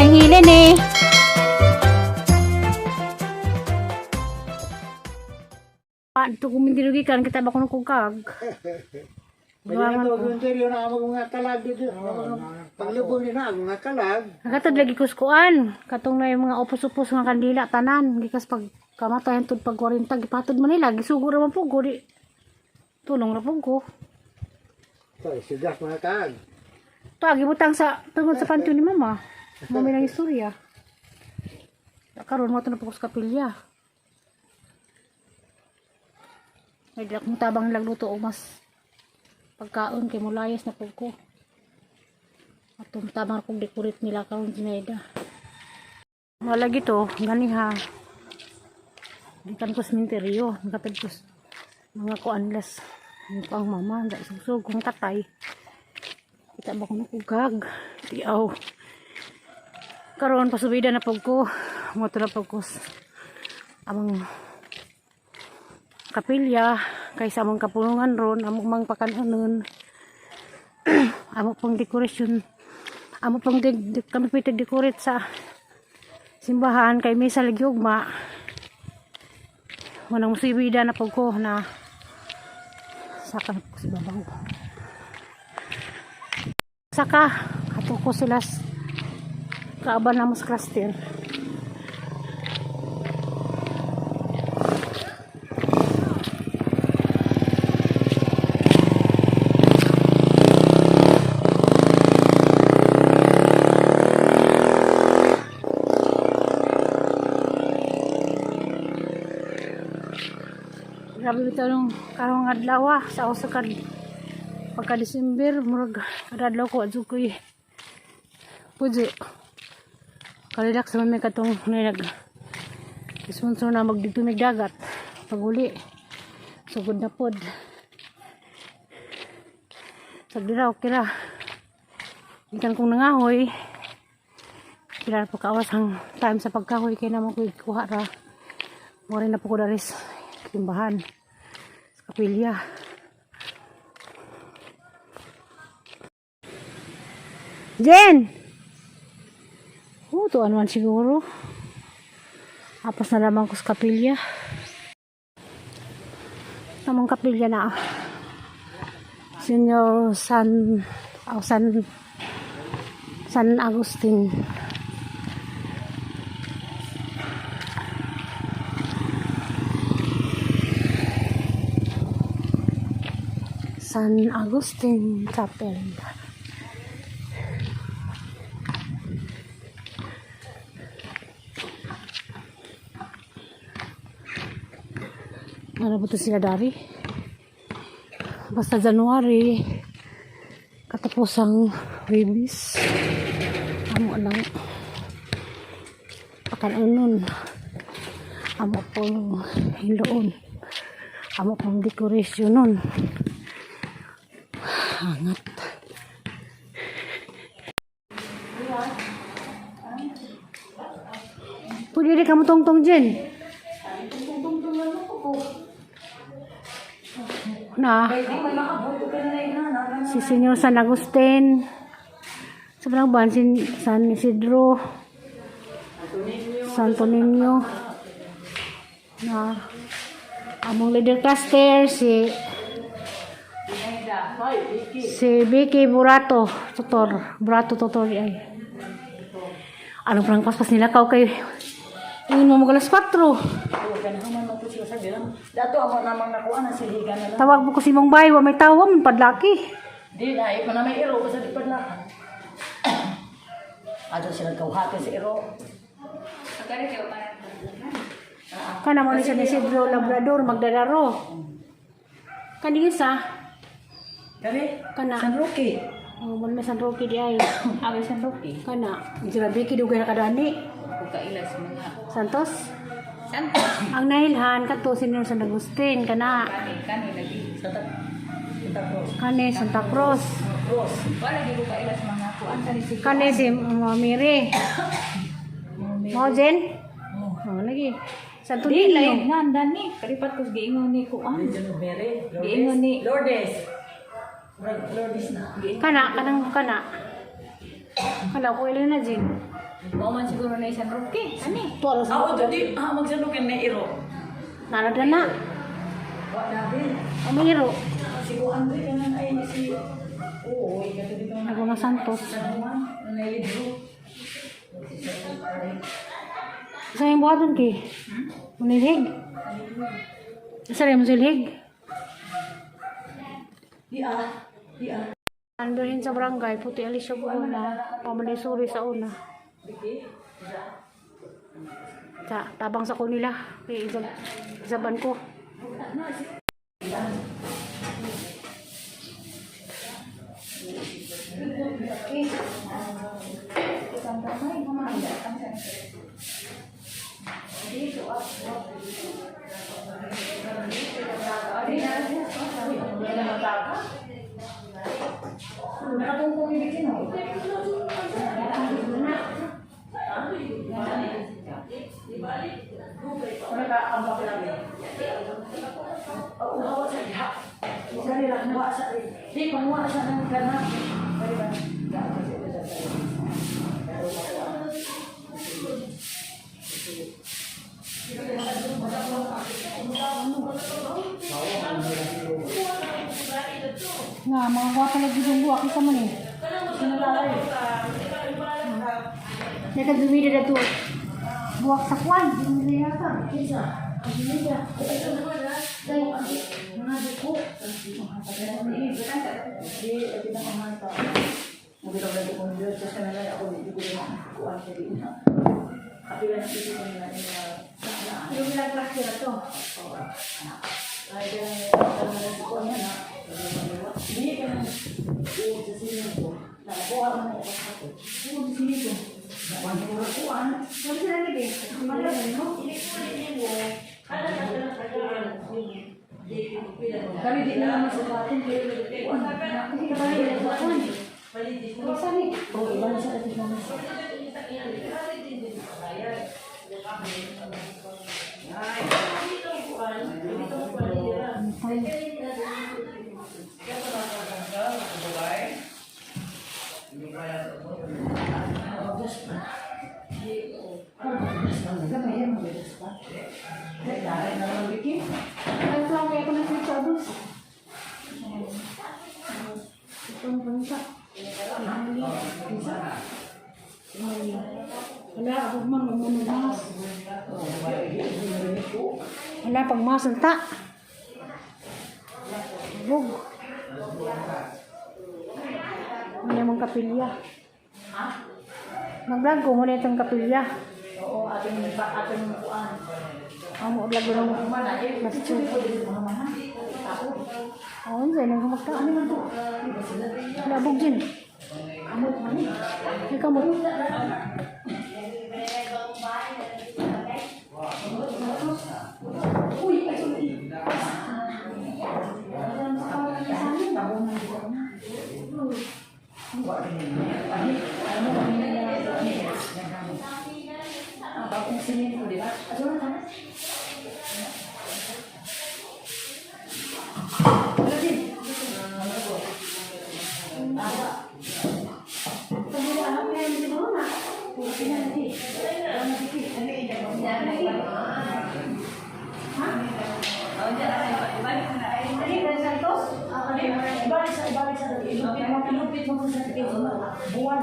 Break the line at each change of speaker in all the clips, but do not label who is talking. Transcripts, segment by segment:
Nahilin eh. Ito kumindirugi kan kita ba kuno kugkag.
Kaya to interior na ako mga kalag dito. Paglubong ni na ako mga kalag.
Nakatod lagi kuskuan. Katong na yung mga upos-upos nga kandila tanan gikas pag kamatayan tud pag 40 gipatod man nila gisugo ra man pud ko di. Tulong ra pud ko.
To sigas mga kaag.
To gibutang sa tungod sa panty ni mama. Mami ng istorya. Karon mo to na pud ko sa kapilya. May dilak mo tabang nagluto og mas pagkaon kay mulayas na pud ko. Atong tabang kong decorate nila karon Zinaida. Wala gito, gani ha. Gikan ko sa minteryo, nakatag ko mga kuanlas. Ano pa ang mama, dahil sugsug kong tatay. Kita ba ko nakugag? Tiaw. Karon pasubida na pag ko. Moto na pag ko. Amang kapilya, kaysa amang kapulungan ron, among mang pakananon. Amo pang dekorasyon. Amo pang kami pwede decorate sa simbahan kay misa lagi ugma. Manang musibida na pag ko na saka na po si babaw. Saka ato ko sila kaaban na mo sa cluster. Grabe bitaw nung karong adlaw ah, sa usa ka pagka December murag kada adlaw ko adto koy pujo. Karelax man may katong nag sponsor na magdito mig dagat paguli. Sugod na pod. Sagdira okay ra. Ikan kong nangahoy. Kila na po kaawas ang time sa pagkahoy kay naman ko kuha ra. Mura na po ko daris simbahan sa kapilya. Jen! Oh, tuan man siguro. Apas na lamang ko sa kapilya. Tamang kapilya na. Senior San oh, San San Agustin. San Agustin Chapel. Ano ba to sila dari? Basta January, katapos ang Webis. Amo lang pakanunon. Amo pong hiloon. Amo pong decoration nun. Hangat. Pwede rin ka mo tungtong dyan. Na. Si Senyor San Agustin. Sa parang ban, si San Isidro. Santo Niño. Na. Among leader cluster, si Si Vicky Burato, tutor. Burato tutor ay. Ano parang paspas nila kaw kay Ingin mo mag alas 4.
Dato ako namang nakuha na siligan na lang.
Tawag mo ko si Mong Bay, wa may tawa man padlaki.
Di na, ipa na may iro, basta di padlakan. Ato sila kauhati sa iro.
Kana mo ni San Isidro Labrador magdadaro. Kani isa
Kani?
kana.
San Roque.
Oh, mo may San Roque di ay.
Agay San Roque.
Kana, sila Vicky dugay na kadani.
Kailas mga
Santos.
Santos.
Ang nahilhan kadto Senyor San Agustin kana.
Kani kani lagi.
Santa Santa Cruz.
Kani Santa Cruz.
Cruz.
Wala gyud ko kailas mga kuan kani si
Kani si Mama Mary. Mo Jen? Oh, lagi. Santo
Di
Niño.
lain nga dani kalipat ko giingon ni kuan.
Legion of Mary.
Giingon ni
Lourdes. Lourdes na.
Kana, kanang kana. Kana ko ilan na Jen.
Mao man siguro na San Roque. Ani?
Tuwa sa
Ah, oh, di ah magsanukin na iro.
Narada na.
Wa na din.
Ang iro.
Si Kuan di kanan ay si Oo, ikaw dito na.
Ako nga Santos.
Sa Juan, na libro.
Sa yung buhaton kay? Munilhig. Sa rin mo silhig.
Di ah, di ah.
Andohin sa barangay, puti alis siya una, pamalisuri sa una. Sa tabang sa kunila, kay isab, isaban ko.
Nakatungkong yung bikin oh. Di, pangwa sa ng kana. Pwede ba?
Nga, mga gwapa lagi yung buwak, isa man eh. Nakagumida na to. Buwak sa kwan, hindi na yata. Kinsa? Agumida. Mga duko.
Di, ati na kamata. Mugiraw lagi kong Diyos. Sa kanila ako, hindi ko na kuan siya din. Kapila na pili ko nila nila.
Yung ilang klase na to.
Ay, ganun ko niya na. Hindi ka na. Oo, sa sinin ko. Nakuha mo na ito sa ko. Oo, sa sinin ko. Nakuha mo na kuan.
Ano sila nila eh? Malaman, no?
Kami di na naman sukatin. Kuan.
Kasi kapag nila sa kwan. Basta ni.
Oo, iba na sa atin naman.
Ay, so, kaya ko na sa dos. Ito ang bansa. Mali. Bansa. Mali. Wala, ako man, mamunod mas. Wala, pag mas, ang ta. Bug. Wala mong kapilya. Mag-vlog ko, muna itong kapilya.
Oo, ating ating kuan.
Ang mo vlog ko ng masjid. Oo, ano sa'yo, nang magta. Ano man to? Labog din. Kamot man eh. May kamot.
Ang bagong sinin ko, di ba? Aso na tama? Ibalik sa ibalik sa ilupit mo, ilupit mo sa buwan.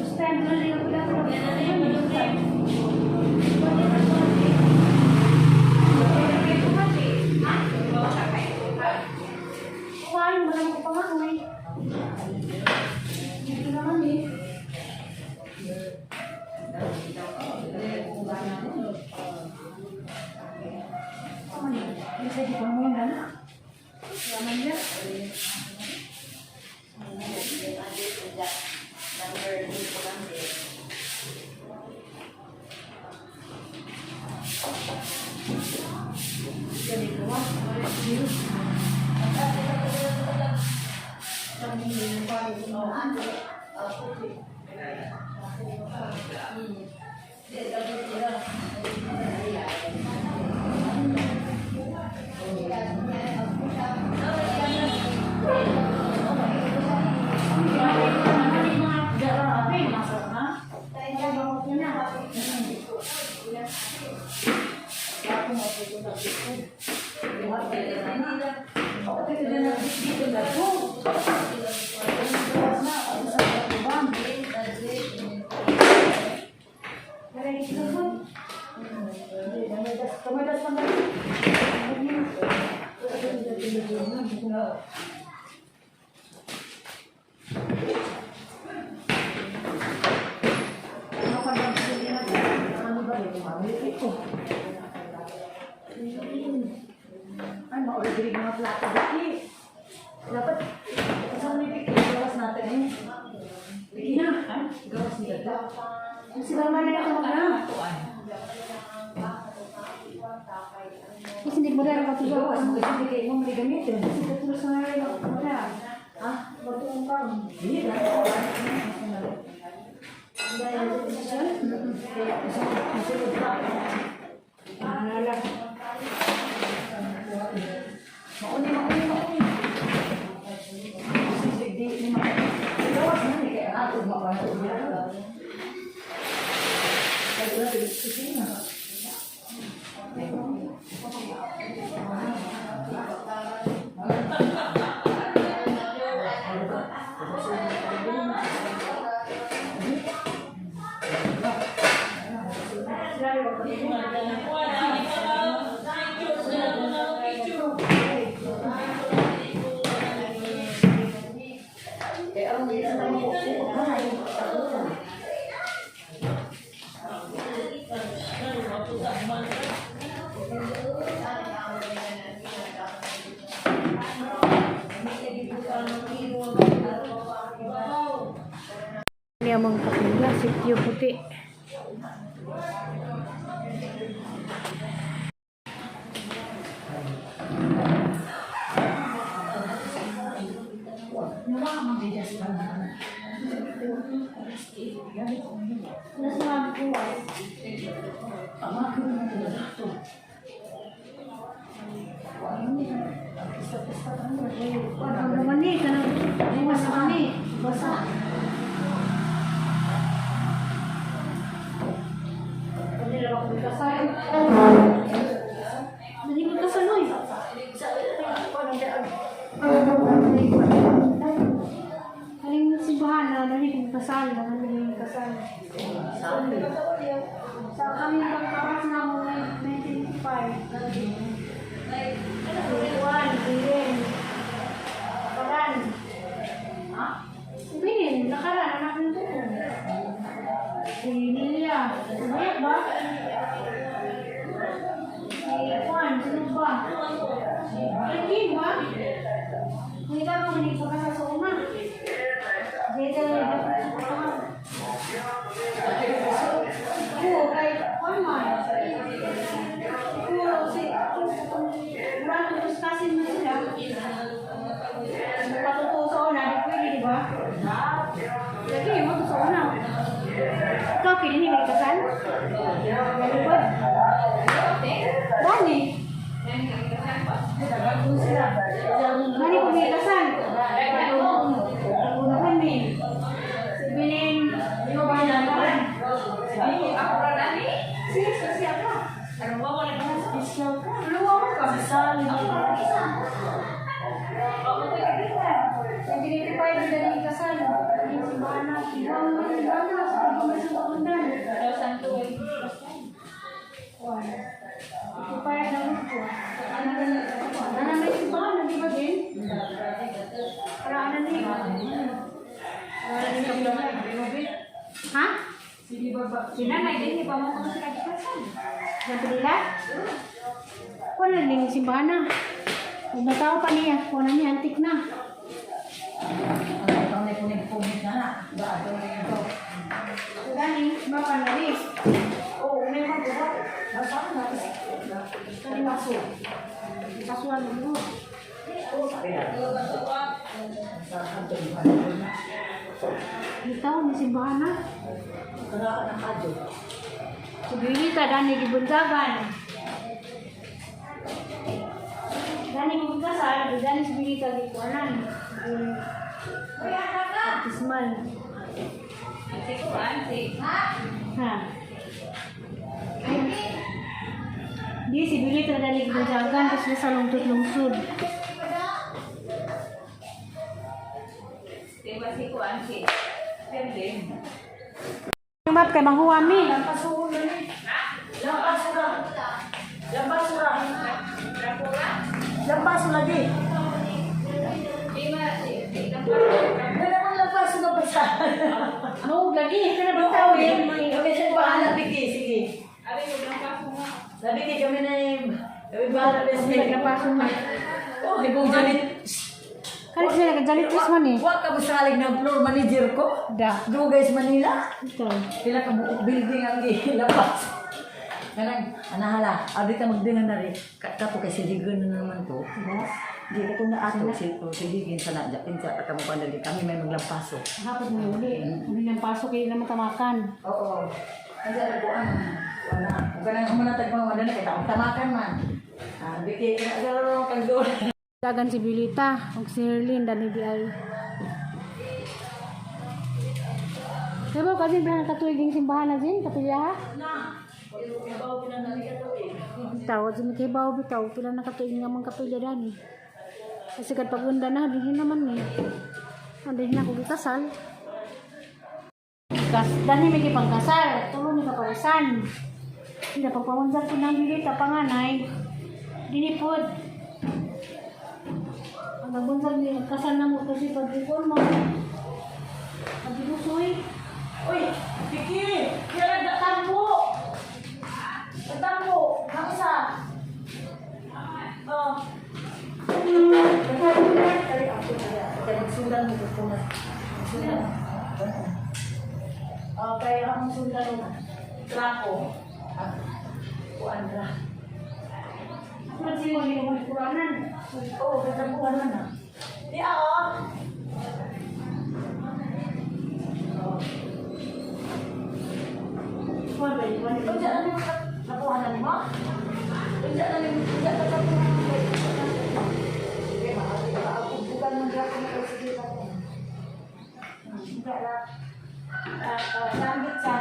Stand na rin ako lang. Kumain mo lang ko pa nga, uy. Dito naman eh.
Okay, ito na dito na to. Gawas na, ako sa kabang. Kamadas pa nga. Ay, ma-order yung mga plato dito. Dapat, saan may picture? Gawas natin eh. Piki na. Ha? Gawas nila ito.
Sila man na ako na. Kasi hindi mo dara katulog.
Gawas mo kasi hindi kayo mo may gamitin.
Katulog sa ngayon ako wala.
Ha?
Matuong ka.
Hindi na. Kaya, isunod pa.
Alala.
Mauni, mauni, mauni. Di, di, gawas na ni kaya ato mabato niya. Kaya wala tigil kusina. Kaya ang isa na mo
Niya mga kapila, sityo puti. Ano naman ni, kanang basa ni, basa. Kanila ba kung kasal? Dali mo kasal, oy. Kaning simbahan na dali kong kasal, dali kong kasal. Sa kami pagkakas na mo 1985. 21, Birin. Nakaran. Ha? Birin, nakaran, anak ng tuko. Si Lilia. Umayak ba? Si Juan, sino ba? Ay, ba? Hindi ka ba manig pagkasal sa una? Dito, Oo, kay Juan man. Oo, si Murag ko kasin man sila. Patutuo sa una, di pwede, di ba? Lagi, mo to sa una. Ikaw, pili ni kasal? Dali ba? Dali. Dali ko may kasal. Unahan ni. Si Bilin, di ba naman? Si ako. Luwa ka. Yung ginipipay na dali kasal. Yung simbahan na. Ibang simbahan na. Sa pagkakas ng pakundan. One. Ipipay na mo ko. Ano may simbahan na, di ba din? Para ano ni? Para ano ni? Ha?
Sinanay din, pa mo kung sila gikasan.
Nagpila? Wala ning simbahan na. Kung natao pa niya, wala niya, antik na. Gani, baka na rin. Oo, unay man buhat. Kani maso. Kasuhan mo. Bitaw, may simbahan na. Subili ka, dani gibuntagan. Dani kung kasal, dani subili ka gikuanan. Baptismal.
Si Kuan, si
Ha? Ay, di Di si Billy talaga bunjagan kasi sa lungsod-lungsod.
Diba si Kuan si Perlin?
Map kay manghuwami.
Lampasura. Lampasura. Lampaso lagi.
Di ba, di ba,
Wala akong lampaso na basa.
No, lagi pero bitaw eh.
Kami sa bahala, Vicky. Sige.
Abi, huwag paso nga.
Sabi kay kami na yung... Kami bahala na sige.
Naglapaso na.
Oh, ibong jalit.
Kali sila nagajalitris man eh.
Wa ka musalig ng floor manager ko.
Da.
Dugay sa Manila.
Ito.
Pila ka buok building ang gilapas. Kanang anahala, abi ka magdingan na rin. Kato kay siligon na naman to.
Di ka itong
Ato
naato.
si oh, siligin sa na japin sa ka mo dali kami may maglampaso.
Hapon mo uli. Uli ng paso kayo naman tamakan.
Oo. Kasi ano ko ano. Wala. Kung kanang humanatag mga wala na kay taong tamakan man. Ah, biki garo kang go.
Dagan si Bilita ug si Herlin dani di ay. Diba kasi pila katuig yung simbahan na din, kapilya ha? Bitaw, di makibaw bitaw, pila na katuig nga mga kapilya dani. Kasi kad pagunda na, dinhin naman eh. Dinhin na ako gikasal. Kas, dani may gipangkasal, tulo ni kaparisan. Hindi, pagpamunsak ko ng Bilita, panganay, dini pod. Ang nagbunsak ni kasal na mo kasi pag-ikon mo. Pag-ibusoy.
Uy, Vicky, kaya nagtatampo. Nagtampo, ang isa. Oh. Kali ako kaya kaya magsundan mo ko na. Magsundan. Oh, kaya ang sundan mo. Trako. Ah, kuan ra.
Magsimo ni mo kuranan.
Oo, katampuan man na. Di ako.
Kuan ba yun?
Unsa na nimo nakuha na nimo? Unsa na nimo unsa ka sa kuha? Sige, maabugan man gyapon na sige ka. Unsa ra? Ah, sambit sa.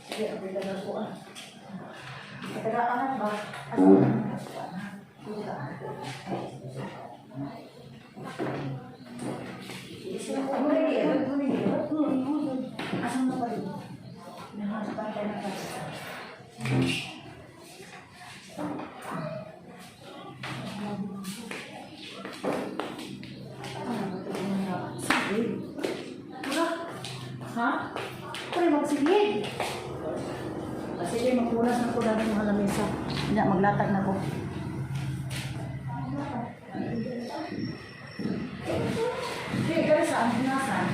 Sige, abay na ko ah. Taga-angat ba? Asan mo pa rin? Nahaspan ka na pa. Ha?
Pero magsigid.
Ah, sige, magpunas na ko dahil mga lamesa. Hindi, maglatag na ko. Sige, kaya saan? Punasan?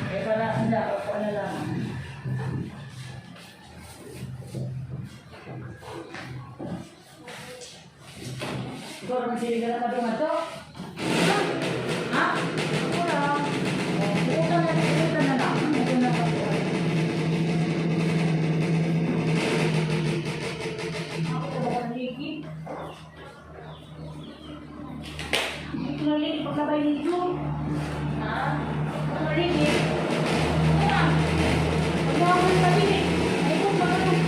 Eh, para hindi, ako na lang. Ikaw, magsili ka na madungan to? Ha? Wala. Oh, buutan na, buutan na lang. Buutan na lang.
Ako ba ka naligi? Hindi ko naligi paglabay nito.
Ha?
Ako naligi. Pagbawa ng tabi eh. Ay ko, pagkatong.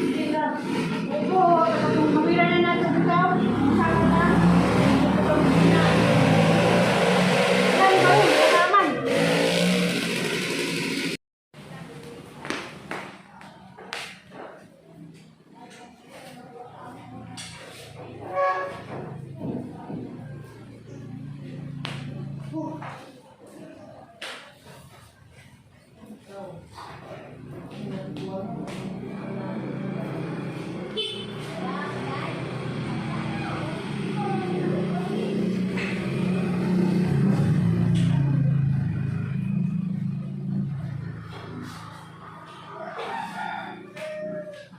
Sige lang.
Ay ko, pagkatong kamila na natin bitaw. Masama na. Ay, baru, kasaman.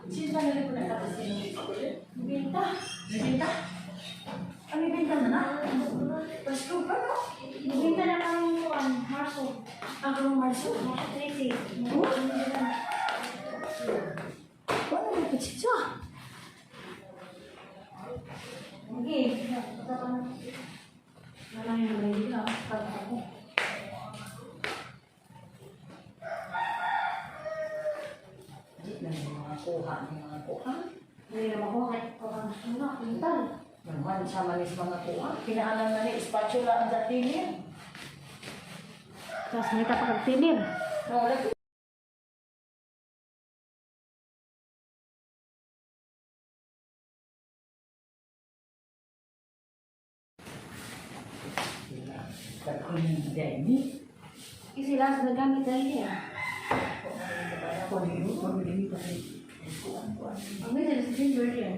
Sino ba nila ko nakapos yung Benta. Benta? Ang ibenta na na? Pasko pa no?
Ibenta na kang Marso.
Ang karong Marso.
Marso 30.
Oh? Wala na pitsitsa.
Okay. Wala yung naligi ah. Pag ako.
Makuha ng mga kuha.
Hindi na makuha kahit ano, kintal.
Naman sa manis mga kuha. Kinahanglan na ni spatula ang datingin.
Tapos may kapag tinir.
No, lagi.
Kasi last na gamit na niya. Ang may sa ginger yan.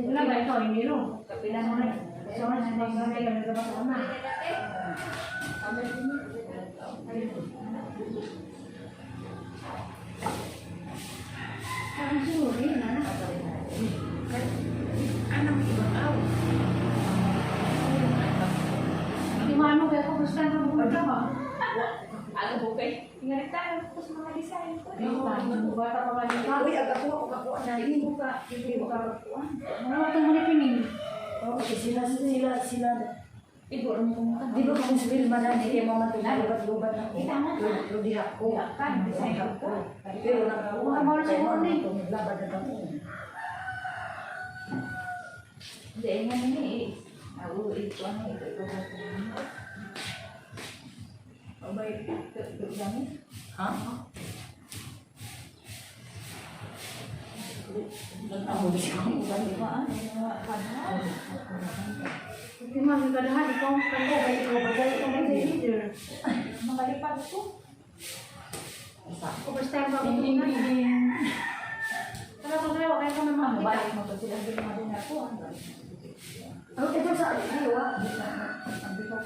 Wala ba ikaw, Emiro? Kapila mo na. So, ano sa mga gamit na sa una? Parang siguro yun, ano? Di mo ano kaya kung gusto ka pumunta ba?
Ano bukay? Ingat tayo ko sa mga design ko.
Bata pa ba niya?
Uy, ag ako, ako ako na rin. Hindi ko ka pagkuhan.
Ano itong manipinin?
Oo, kasi sila, sila, sila.
Ibo rin mo ka.
Di ba kung si Wilma na, hindi mo matulog, lubat na ko. Pero diha ko.
Design ko.
Pero nakakuha.
Ang mawala siguro ni.
Labad na kamo.
Hindi nga ni eh. Ako ito ano ito ito. Abay, ito ito.
Ha? Ako siya ang ulan, di ba?
Hindi mo, may kadahan, ikaw ang kanya, kaya ikaw ba tayo ikaw ba leader?
Makalipad ko.
O first time ba ako na? Tara ko tayo, kaya ka naman makita.
Balik mo to sila din mo din ako.
Ano ito sa di wa? Di na ang di ko.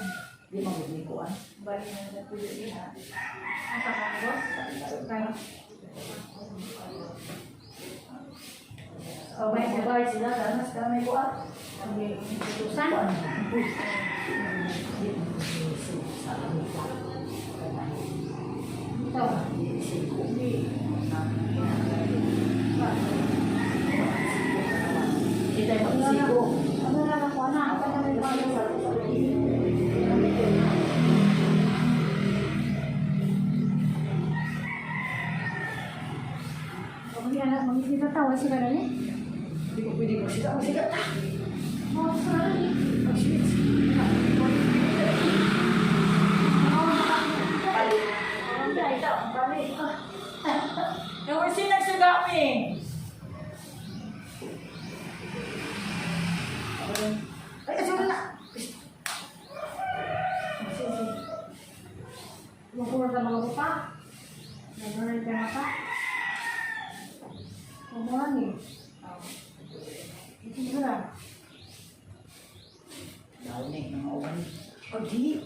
Di magudi ko ah.
Balik mo na tuyo diha.
Ang kakagos? Kaya.
Oh, may sabay sila ganas kami ko ah.
Tusan? Ito.
Kita mo siko.
Ano lang ako, ano? Ang kanya may bago. Mag-isip na tawa sila na eh.
Di ko pwede ko sila. Ang sigat ah.
Mga sila na eh.
Mag-switch. Yung sinagsugami. Ay, kasi wala.
Makuha ka mga bupa. Nagano'n ka na pa. Kumuha ni. Ito na.
Daw na mga uban. Oh, di.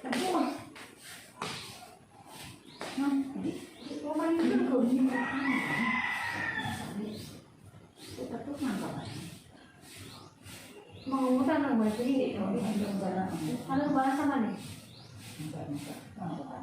Ano ah? Di.
Kumain din ko. Mga utang ng mga pili. Ano ba sa man eh? Ano ba?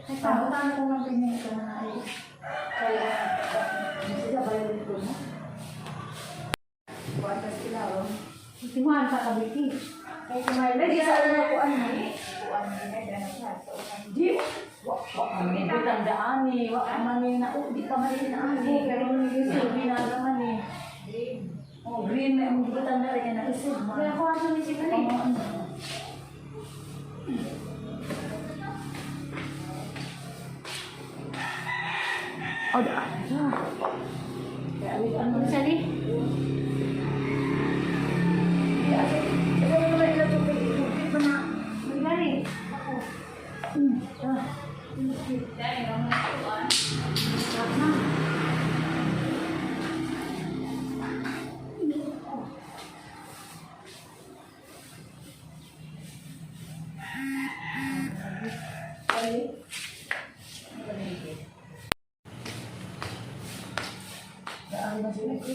Ay, tao.
Paano ko nang pinili ka na ay kaya sila bayarin ko na? Kuwata sila oh.
Timuan sa kabiti. Kaya kumain
Lagi sa ano ko ano.
Kuan nila dana sa.
Di wa wa man ni tandaan ni wa ka man ni na oh, di pa man ni na ani.
Pero ni Yusuf.
Green na naman eh. Oh, green na ang butang na rin na isip.
Kaya ko ato ni sila eh.
Oh, da. Kaya ano
Ano siya ni? Maligari. Ako.
Dahil ang mga kuan.
Sarap na.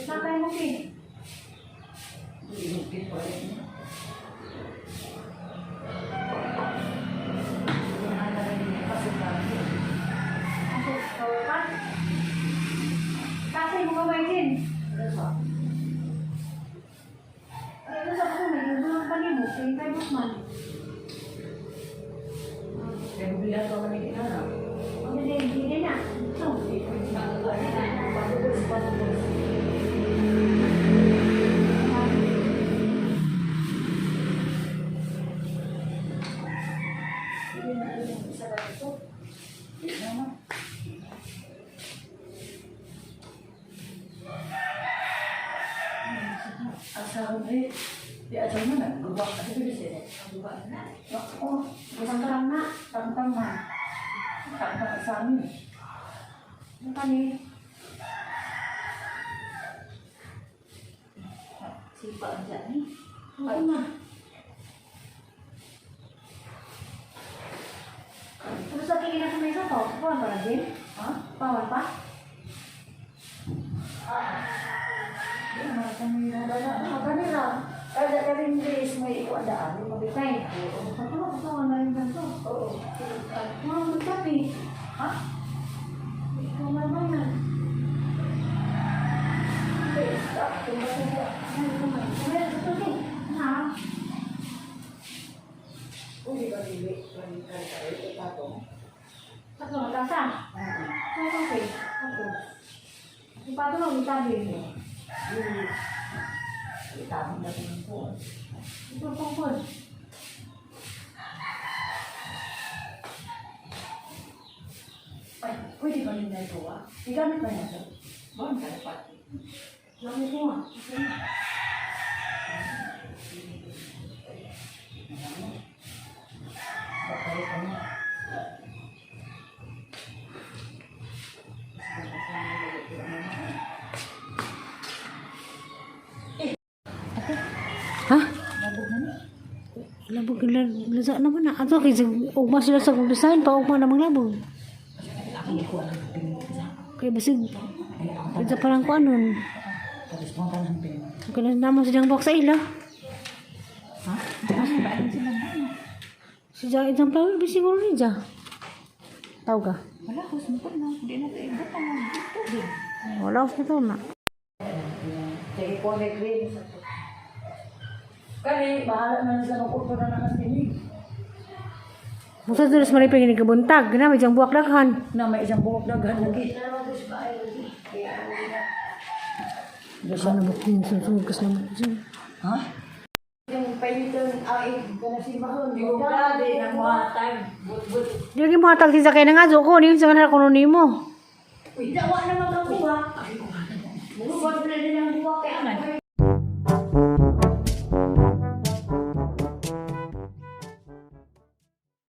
Saan tayo mo, Pi? nimo, 25 man.
Kaya bubilan ko kami kinana.
Ang hindi hindi na. Ito.
Patubos, patubos. Hindi na alam isa ba ito? Hindi naman. Asa ko eh. Di asa mo na, guba ka sa bilis eh.
Guba na.
Oo,
Tangtang na.
tangtang man. Tangtang sa amin.
Ang kani.
Sipa ang dyan eh.
Ako na. Tapos sa tingin na sa may sapaw, pawan pa na din?
Ha?
Pawan pa?
Di naman kami nalala. Ah, kanila. Kada ka rin days may ikuandaan. Yung mabitay.
Tay, patulog ko na rin ganito.
Oo.
Mga magkape.
Ha?
Ikaw man na.
Ay, stop. Tumba-tumba.
Ay, kumay. Kumay, ito din. Ha?
Uy, di ba dili? Kare-kare. Ito.
Tatlo ang tasa.
Ah,
Okay. Okay. Yung patulog, itabi.
Itabang na rin po.
Ito pungkod.
Ay, pwede ba rin na ito ah? Igamit ba niya ito? Bawang ka na pati.
Lami ko nga. Okay na.
Bakit ka na?
Ha? Labog laza naman na. Ato kay ugma sila sa design pa ugma namang labog. Kay basig sa parang ko anon.
Tapos pang tanang pin.
Kaya naman silang box sa ila.
Ha?
Si Ja isang flower ba siguro ni Ja. Tawag ka.
Wala ko, sumpo na. Hindi na ito ibot ang tubig.
Wala ko ito na.
Sige po, may green. Kani, bahala na sila mag-uto na naman sini.
Musa tulis mariping ni kabuntag na may jang buwak daghan.
Na may isang buhok daghan lagi.
Ano ba kung susunod kas naman dyan?
Ha? Di na mo time. But-but.
Di lagi mo hatag si Sakay na nga ko niyo sa kanila kuno nimo.
Dawa naman ako ha.